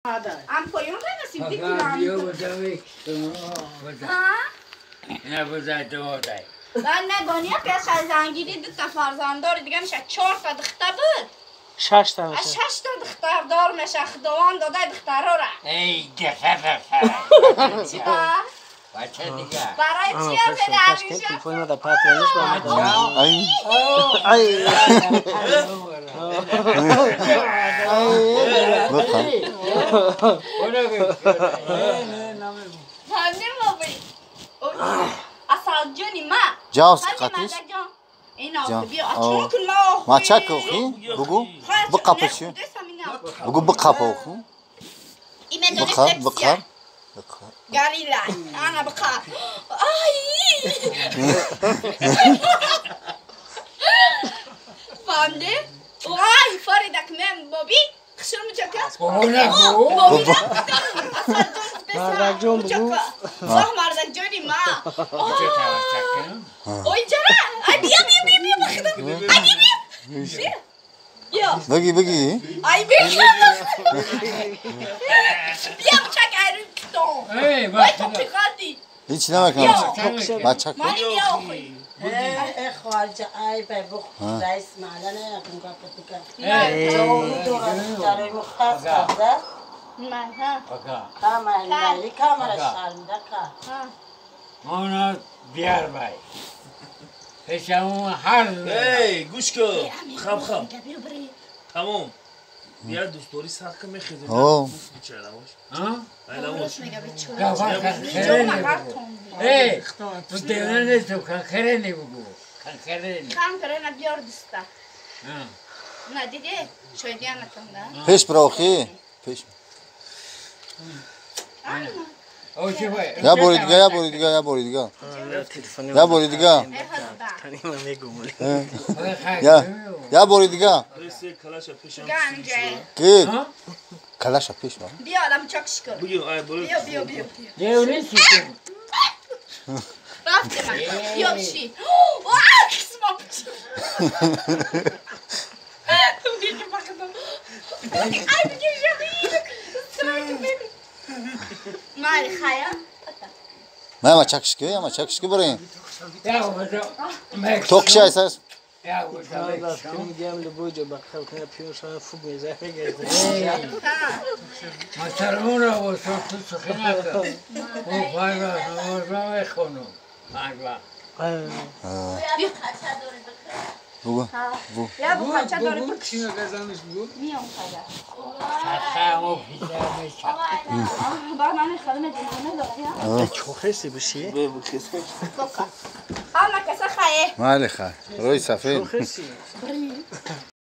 Am поён нанасим дикунам. Ман нагония пеш аз зангири ду та фарзанддор дига меша чор та духта буд. Шаш та меша. Шаш та духтардор меша Худованд додай духтарора. Эй, духтар. Чӣ ба? Бача дига. Барои чӣ аз телефон да патрониш ба медонам. Ай. Ай. Ҷавз қатиш? Ма чак охи? Бугу? Биқапаши? Бугу биқапа охи? Биқап, биқап. Горилла. Ана биқап. Ай! Фаҳмидӣ? Ай, Фаридак мен боби хушру мучака. Боби Мардакҷон бугу. Соҳ мардакҷони ма. Ой чара? Ай бия бия бия бия бахидам. Ай бия бия. Бия. Баги баги. Ай бия. Бия мучак ай рӯи китон. Ой тоқи ғалти. Ҳеч намекунам. Бачак. Мани бия охи. خارج ای به بخ رئیس معلن نکن کپتیکا. داره مختص کرده. کامل کامل شرمنده کا. مونا بیار بای. پیشمون هر. ای گوش کن. خم خم. تمام. بیار دوستوری سخت که میخیزیم. ها؟ ای تو دیوانه نیستم خنخره نی بگو. خنخره نی. خنخره نه بیار دوستا. نه دیدی؟ شایدی هم نکنده. پیش براخی. پیش. Я бори дига, я бори дига, я бори дига. Я бори дига. Я бори дига. Ки? Калаша пеш ба. Биё адам чакш кун. Биё биё биё. Рафтем. Биё биши. Ва, қисма биши. Ай бигир жабир. Мали хая. Мама чакшки, яма чакшки бурин. Тоқши айсас. میگم любой ҷо бақал кунад пиёшон фуг мезанад мегардад. مسلمون را با تو سخی نکن. او پای را نماز میخونم. پنج وقت. بگو. یا بو بچه داره بکش. چی نگزنش بگو؟ میام خدا. صدقه پیش میشه. با من خدمت دیوانه داره. چوخسی بشی؟ اما کسا خیه. مالی خیر. روی سفید. چوخسی.